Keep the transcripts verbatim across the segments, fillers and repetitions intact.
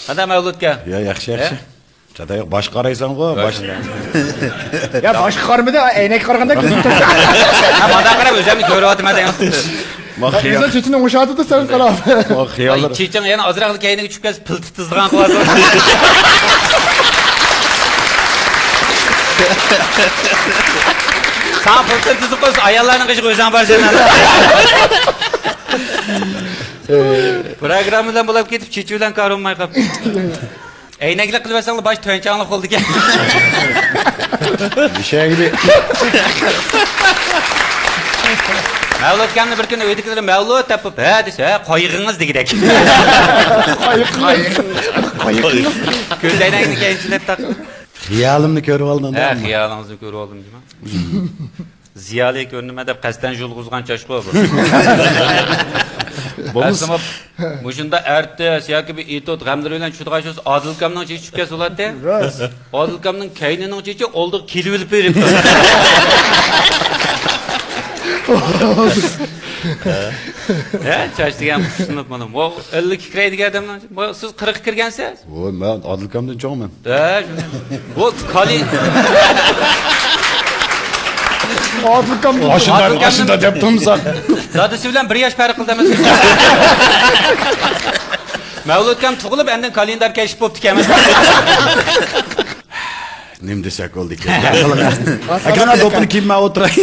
قانداق مەۋلۇتكە؟ يا، ياخشى، ياخشى. ھە؟ چاتا يوق، باشقا قارايسەنغۇ، باش. يا، باشقا قارىمىدى، ئەينەككە قارىغاندا كۆزۈم تەگدى. ھە، مانا قاراپ ئۆزۈمنى كۆرۈۋاتىمەن دەيمەن. ما خىيال. ئىنسان چېچىنى ئوڭشاتىدۇ، سەن قاراپ. ما خىياللار. چېچىڭ يەنە ئازراقلا كەينىگە چۈشۈپ كەتسە، پىلتە تىزغان قىلىۋاتىدۇ. ساڭا پىلتە تىزىپ قويسا، ئاياللارنىڭ قېشىغا ئۆزۈڭ بارسەن. پروگراممىدىن بولاپ كېتىپ، چېچى بىلەن كارى بولماي قاپتۇ. ئەينەكلىك قىلىۋەتسەڭلار، باش تۆنچاڭلىق بولىدىكەن. مەۋلۇت ئاكامنى بىر كۈنى ئۆيدىكىلىرى مەۋلۇت دەپ بولۇپ، ھە دېسە، ھە، قايىغىڭىز دېگۈدەك. قايىغىڭىز. كۆز ئەينەكنى كەينىچىلەپ تاقىدى. خىيالىمنى كۆرۈۋالدىڭ. ھە، خىيالىڭىزنى كۆرۈۋالدىم دېمە. زىيالىي كۆرۈنىمەن دەپ قەستەن يۇلغۇزغان چاچقۇ بۇ. بولمىسا ئەسلىمۇ مۇشۇنداق ئارتىس ياكى بىر ئېتوت غەملىرى بىلەن چۈشىدىغان شۇ ئادىل ئاكامنىڭ چېچى چۈشۈپ كەتسە بولاتتى. ئادىل ئاكامنىڭ كەينىنىڭ چېچى ئالدىغا كېلىۋېلىپ بېرىپتۇ. ھە، چاچ دېگەن قۇشسىنىپ مانا. بۇ ئەللىككە كىرەي دېگەن ئادەمنىڭ، بۇ سىز قىرىققا كىرگەنسىز؟ ۋوي، مەن ئادىل ئاكامدىن چوڭمەن. ھە، شۇ. بۇ كالىي. ئادىل ئاكامدىن ئاشۇنداق، ئاشۇنداق دەپ تۇرمىساق. دادىسى بىلەن بىر ياش پەرق قىلدى ئەمەسمۇ؟ مەۋلۇت ئاكام تۇغۇلۇپ، ئاندىن كالېندار كەشىپ بوپتىكەن. نېمە دېسەك بولدىكىن؟ ئاكىنىڭ دوپپىنى كىيىپ مەن ئولتۇراي.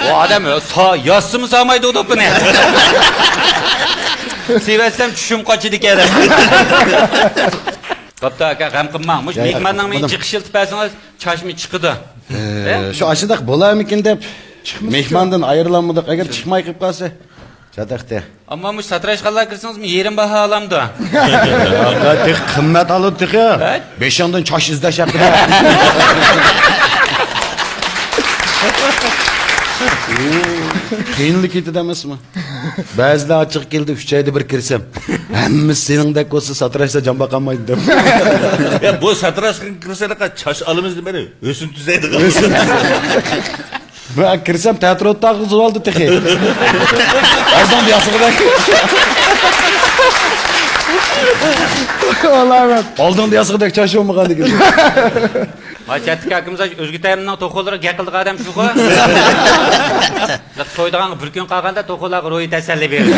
ئۇ ئادەم سا-، ياسىمۇ سالمايدۇ ئۇ دوپپىنى. سىۋەتسەم چۈشۈم قاچىدىكەن. بوپتۇ ئاكا، غەم قىلماڭ. مۇشۇ مېھماننىڭ مېنى چىقىش يىلتىپ بەرسىڭىز، چاچمۇ چىقىدۇ. ئە، شۇ ئاشۇنداق بولارمىكىن دەپ مېھماندىن ئايرىلالمىدۇق. ئەگەر چىقماي قېلىپ قالسا، چاتاقتى. ئەمما مۇشۇ ساتىراشخانىلارغا كىرسىڭىزمۇ يېرىم باھا ئالامدۇ؟ تېخى قىممەت ئالىدۇ تېخى. ھە؟ بېشىڭدىن چاچ ئىزدەش ھەققىدە. قىيىنلا كېتىدۇ ئەمەسمۇ؟ بەزىدە ئاچچىقى كېلىدۇ، ئۈچ ئايدا بىر كىرسەم، ھەممىسى سېنىڭدەك بولسا، ساتىراشتا جان باقالمايدۇ دەپ. يا، بۇ ساتىراشقا كىرسە، چاچ ئالىمىز دېمەيلى، ھۆسن تۈزەيدىغان. مەن كىرسەم، تەتۈر ئوتتاقلىق زوۋالدى تېخى. ئالدىڭدا ياسىغۇدەك. ئالدىڭدا ياسىغۇدەك چاچ بولمىغان دېگەن. ما چەتتىكى ئاكىمىز ئۆزگە تەمنىڭ توخۇلىرىغا گەپ قىلىدىغان ئادەم شۇغۇ. تويىدىغانغا بىر كۈن قالغاندا توخۇلارغا روھىي تەسەللى بېرىدۇ.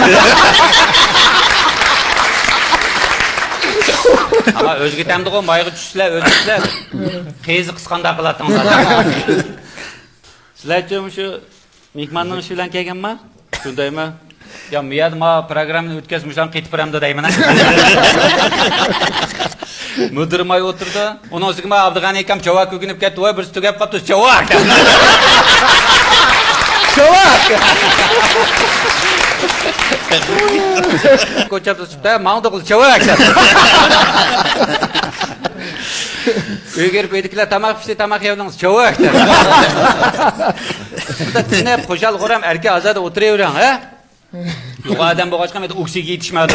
ئەمما ئۆزگە تەمدىغۇ، مايغا چۈشسىلەر، ئۆلتۈرسىلەر. قېزى قىسقانداق قىلاتتىڭلار. سىلەرچۇ مۇشۇ مېھماننىڭ ئىشى بىلەن كەلگەنما؟ شۇندايما؟ يا، مۇ يەردە ما پروگراممىنى ئۆتكەزسە مۇشۇلارنى قېتىپ بېرەمدۇ دەيمەن. مۇدىرىم ئاي ئولتۇرىدۇ. ئۇنىڭ ئۈستىگە ما ئابدۇغەنى ئاكام چاۋاك ئۆگىنىپ كەتتى. ۋاي، بىرسى تۈگەپ قاپتۇ. چاۋاك! چاۋاك! كوچاپ تۇرۇپتۇ. ماڭا دوقۇل چاۋاك! ئۆيگە كىرىپ، ئۆيدىكىلەر تاماق پىشتى، تاماق يەۋېلىڭ، چاۋاك دەپ. تىنىپ، خۇشال-خۇرام، ئەركىن-ئازادە ئولتۇرۇۋېرىڭ، ھە؟ يوغان ئادەم بولغاچقا، مەن ئوكسىگېن يېتىشمەيدۇ.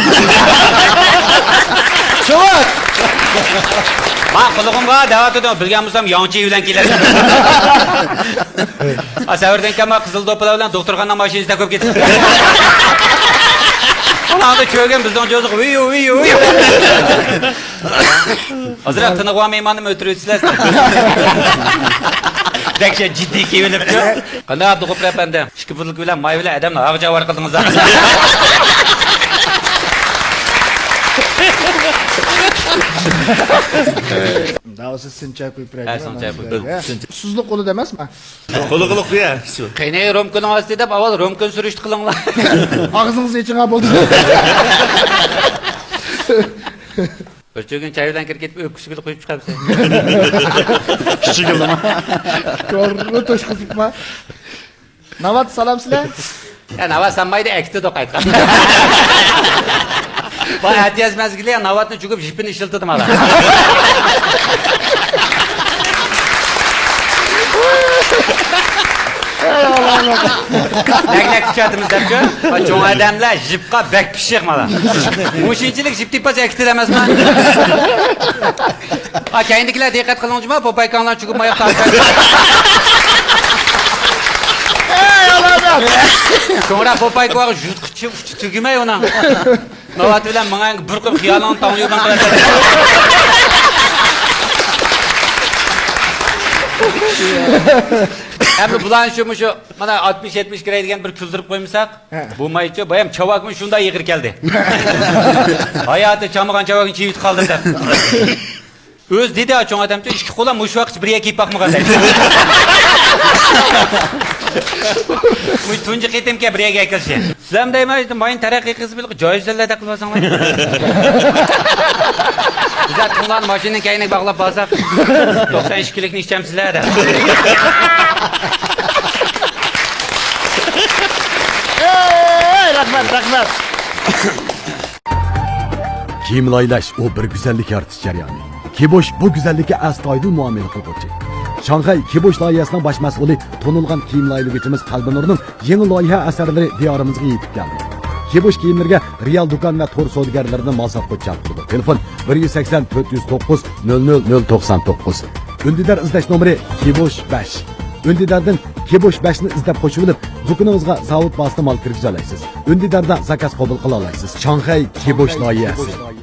چاۋاك! ما قۇلىقىمغا دەۋاتىدۇ، بىلگەن بولسام ياڭچى بىلەن كېلەتتىم. ئا، سەۋردىن كەم قىزىل دوپپىلار بىلەن دوختۇرخانا ماشىنىسىدا كۆپ كېتىپتۇ. ئاڭدا چۆگۈن بىزنىڭ جوزۇق ۋىيۇ، ۋىيۇ، ۋىيۇ. ئازراق تىنىغۇا مېھماننىمۇ ئۆتۈرۈۋېتىسىلەر. دەھشەت جىددىي كېلىۋېلىپتۇ. قانداق ئابدۇغوپۇر ئەپەندى؟ ئىككى پۇتلۇق بىلەن ماي بىلەن ئادەمنى ھاغ جاۋار قىلدىڭىز. داۋاسى سىنچاي قويۇپ بېرەيلى. ھە، سىنچاي قويۇپ. سىزلىق قولىدا ئەمەسمۇ؟ قولى قىلىق يا. قېنى رومكىنىڭ ئاستى دەپ ئاۋۋال رومكىنى سۈرۈشتە قىلىڭلار. ئاغزىڭىزنى ئېچىڭا بولدى. بىر چۆگۈن چاي بىلەن كىرىپ كېتىپ، ئۆپكىسىگە قۇيۇپ چىقارسىز. كىچىكىلىما. كورلا توشقۇزۇپما. ناۋات سالامسىلەر. يا، ناۋات سالمايدۇ، ئەكېتىدۇ قايتقان. بۇ ئەتىياز مەزگىلى ناۋاتنى چۈگۈپ، يىپىنى ئىشلىتىدۇ مانا. لەگلەك ئىچىۋاتىمىز دەپچۇ. چوڭ ئادەملەر يىپقا بەك پىششىق مانا. مۇشۇنچىلىك يىپ تېپىپ ئەكېتىدۇ ئەمەسمۇ؟ ھا، كەينىدىكىلەر دىققەت قىلىڭچۇ، ما پوپايكاڭلار چۈگۈپ ماياق تارتىپ. ئەي، ئالادە! شۇڭرا پوپايكا بار، يۇتقۇچى ئۇچى تۈگىمەي ئۇنىڭ. ناۋات بىلەن ماڭا بىر قىل خىيالىڭنى تاڭ يۇقىرى قىلىۋەتتىڭ. ئەمدى بۇلارنى شۇ، مۇشۇ، مانا، ئاتمىش يەتمىش كىرەي دېگەن بىر كۈلدۈرۈپ قويمىساق، ھە، بولمايچۇ. بايام چاۋاكمۇ شۇنداق ئېغىر كەلدى. ھاياتى چامىغان چاۋاكنى چىۋىتىپ قالدىم دەپ. ئۆزى دېدى، چوڭ ئادەمچۇ، ئىككى قولام مۇشۇ ۋاقىتقىچە بىر يەرگە كىيىپ باقمىغان دەيدۇ. بۇ تۇنجى قېتىمكەن بىر يەرگە ئەكىلىشى. سىلەرمۇ دەيمەن، ماينى تەرەققىي قىلسا بىلىق جايىزلەردەك قىلىۋالساڭلار. بىزلەر تۇڭلارنى ماشىنىنىڭ كەينىگە باغلاپ بارساق، توقسان ئىككىلىكنى ئىچەمسىلەر دەپ. ئەي، رەھمەت، رەھمەت. كىيىم لايىھەلەش ئۇ بىر گۈزەللىك يارىتىش جەريانى. كىبوش بۇ گۈزەللىككە ئەستايىدىل مۇئامىلە قىلغۇچى. شاڭخەي كىبوش لايىھەسىنىڭ باش مەسئۇلى، تونۇلغان كىيىم لايىھىلىگۈچىمىز قەلبىنۇرنىڭ يېڭى لايىھە ئەسەرلىرى دىيارىمىزغا يېتىپ كەلدى. كىبوش كىيىملىرىگە رېئال دۇكان ۋە تور سودىگەرلىرىدىن مال ساتقۇچى جەلپ قىلىدۇ. تېلېفون: بىر يۈز سەكسەن، تۆت يۈز توققۇز، نۆل نۆل نۆل توقسان توققۇز. ئۈندىدار ئىزدەش نومۇرى: كىبوش بەش. ئۈندىداردىن كىبوش بەشنى ئىزدەپ قوشۇۋېلىپ، دۇكىنىڭىزغا زاۋۇت بازىسىدا مال كىرگۈزەلەيسىز. ئۈندىداردا زاكاز قوبۇل قىلالايسىز. شاڭخەي كىبوش لايىھەسى.